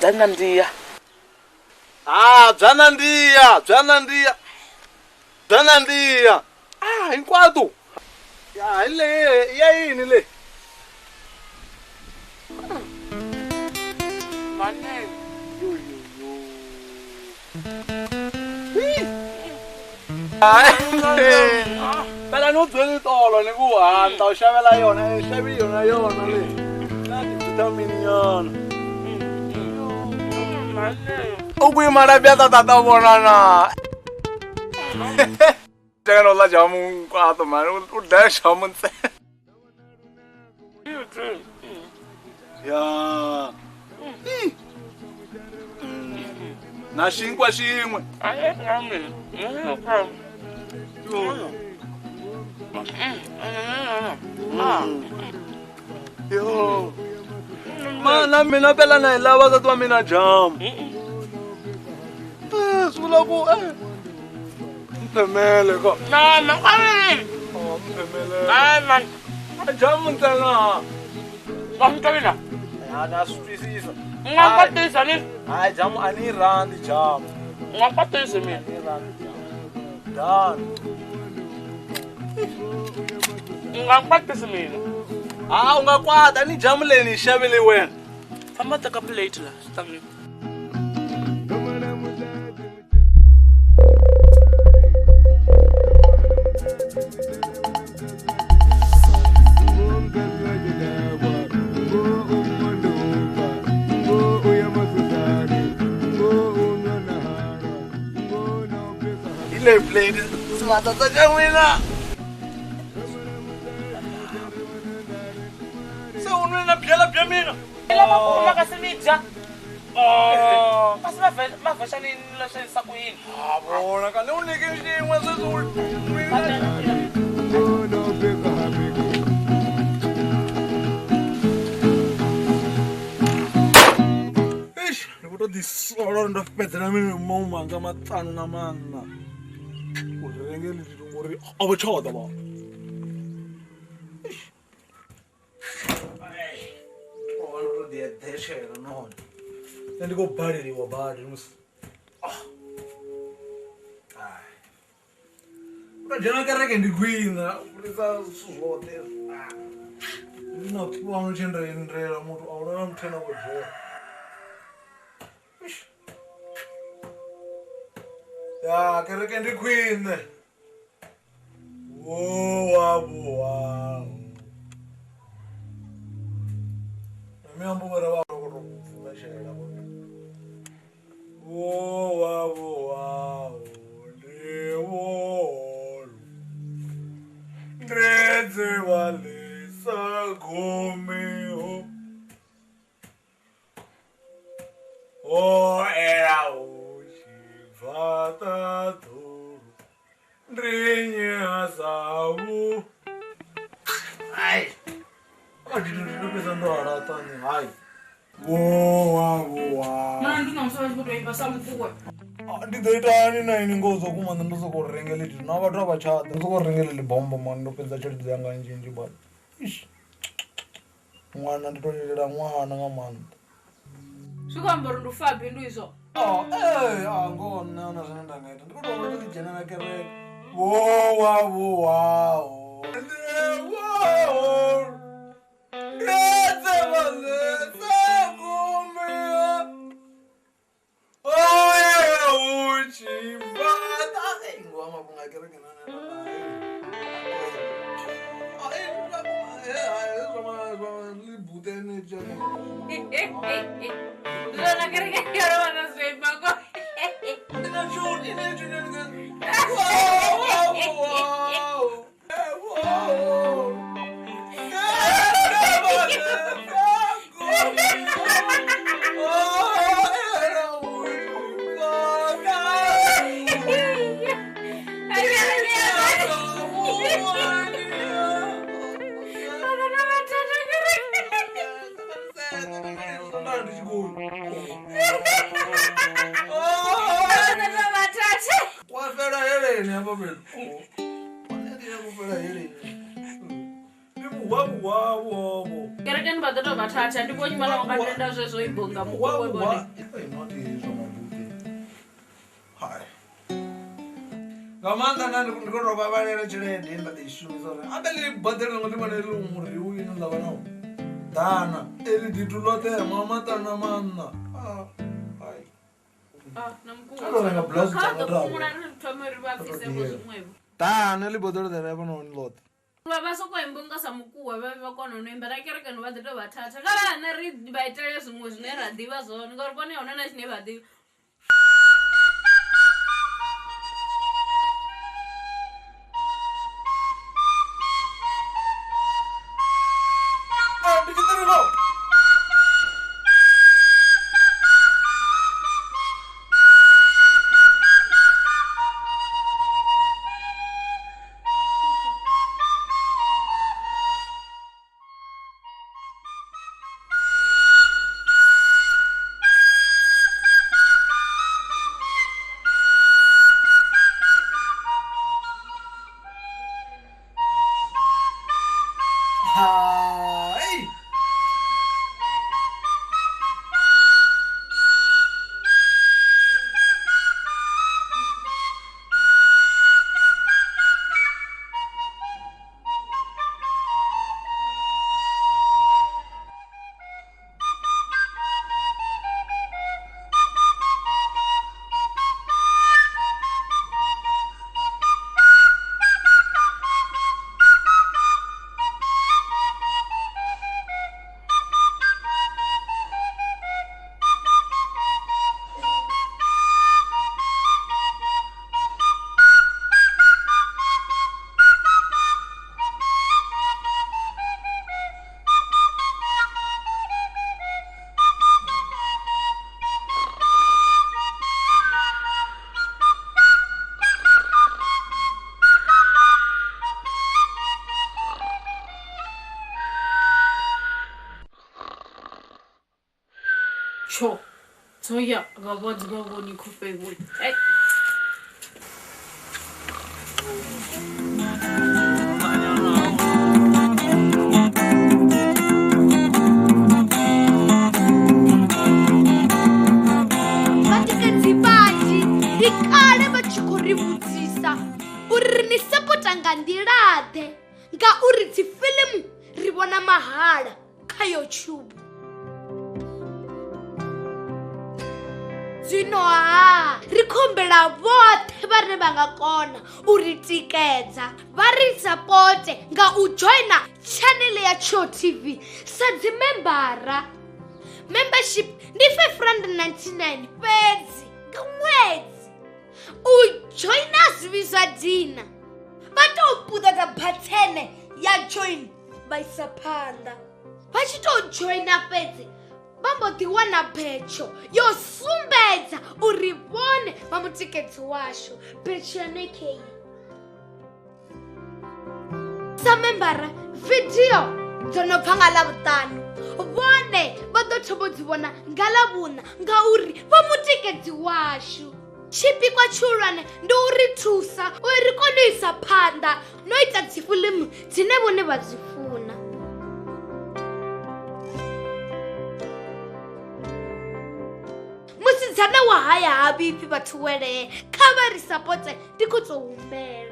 Bya nandziha. Ah, bya nandziha, bya nandziha. Bya nandziha. Ah, hinkwato. Ya, hi le, ya yini le? Manene. Yo yo yo. Hayi. Phela no byeli tolo ni ku ha ni ta u xavela yona, xavi yona yona le. Na ti-vitamin nyana. U ku yima la bya tata vona na. Teka no la jamu hinkwato mani, u dlaya jamu ntsena. Ya. Na xinkwa xin'we. Yo. Mana mina phela na hi lava nsati wa mina jamu. Swi vula ku mphemele ko. Mama, Oh, mphemele. mama. Jamu ntsena. Wa swi twa mina? Ya na swi twisisa. U nga kwatisa ni? Hayi jamu a ni yi rhandzi jamu. U nga kwatisi mina. A ni yi rhandzi jamu. Dani. U nga kwatisi mina. Ah, u nga kwata ni jamu leyi ni yi xavele wena. Famba teka plate la, swi ta mina. Hi leyi plate swimatata xa n'wina. Se u nwile na byala bya mina. Mi lava ku huma kasi mi dya. Kasi ma vhexa ni leswi ku yini? Ha vona ka ni u nyike xin'we sweswi u nwile. Eish, ni ku to ḓisola uri ndo fhedzela milomo manga maṱanu na maṋa uri renge ḽi ngori a vho tsha ḓa vha. O ndo to ḓi eḓetshela nahone nṋe ndi khou baleliwa badi musi. U tou dzhena kereke ndi khwine u fhirisa zwithu zwoṱhe. Ndi na pulano tshe nda lindela muthu a huna na muthu ane a khou dzhena. Ya kereke ndi khwine. Wo wa vhuwa. Na miambo vha ri vha khou tou pfumeshela. Wo wa vhuwa ndi wolo. Ndredze wa ḽisa gumiho. O ela u tshi bva ṱaḓulu. Ndi nnyi a sa vhu. Hai. A ndi ndo fhedza ndo halaṱa ni hai. Wo wa vhuwa. Mara ndi ṋamusi vha tshi khou tou imba sa mufuwe. Ndi ḓo itani na ini ngoho zwa vhukuma nṋe ndo sokou rengela ḽi na vhathu a vha tsha ḓa. Ndo sokou rengela ḽi bombo mani ndo fhedza tshelede yanga nnzhi nnzhi badi. Eish. Ṅwana ndi to lilela ṅwana nga maanḓa. Zwi khou amba uri ndi u fa bindu izwo. Ee, a ngoho nṋe ahuna zwine nda nga ita. Ndi khou tou vha ndo ḓi dzhenela kereke. Wo wa vhuwaho. Ndi wo. Mabute ene tshana. Lona kereke ya rona se mako. Ina tshuni ina tshuni. Wow wow. Wow. Kerekeni vha ḓo tou vha thatha ndi vho nyimala wa nga tenda zwezwo ibonga mukuwe vhone. Hai. Nga maanḓa nda ndi khou tou vhavhalela tshelede nda ḓi shumisa uri a ḓe ḽi badele ngo ndi vhone ḽi muri u ine ḽa vha nawo. Ḓana eli ditu ḽoṱhe mamatana maṋa. Hai. Ah, na mukuwe. Kha ḓo renga blouse Kha dza ḓo nga fhumula ri thome ri vha pfise vho zwiṅwevho. Ḓana ḽi boḓelo ḓa vha noni ḽoṱhe. Vha vha soko imba nga sa mukuwe vha vha kona u imba na kerekeni vha ḓi tou vha thatha. Kha vha nṋe ri vha itele zwiṅwe zwine ra ḓivha zwone ngauri vhone huna na tshine vha ḓivha. Ah, ndi tshiṱiriko. Hai. Tsho. Tsoya vha vhodzi vha vhoni khofhe vho. Hey. Vhatikedzi vhanzhi ndi kale vha tshi khou ri vhudzisa uri ri ni sapota nga nḓila-ḓe ngauri dzi fiḽimu ri vhona mahala kha YouTube. Zwino ha ri khombela vhoṱhe vhane vha nga kona u ri tikedza vha ri sapote nga u joina channel ya Tsho TV sa dzi membara. Membership ndi 599 fhedzi nga ṅwedzi. U joina zwi zwa dina vha tou puṱedza bathene ya join vha isa phanḓa. Vha tshi tou joina fhedzi vha mbo ḓi wana betsho yo sumbedza uri vhone vha mutikedzi washu. Betsho yone kei. Sa membara video dzo no bva nga Ḽavhuṱanu vhone vha ḓo thoma u dzi vhona nga Ḽavhuṋa ngauri vha mutikedzi washu. Tshipikwa tshihulwane ndi u ri thusa uri ri kone u isa phanḓa no ita dzi fiḽimu dzine vhone vha dzi funa. Musidzana wa haya ha vhifhi vhathu welee, kha vha ri sapote ndi khou tou humbela.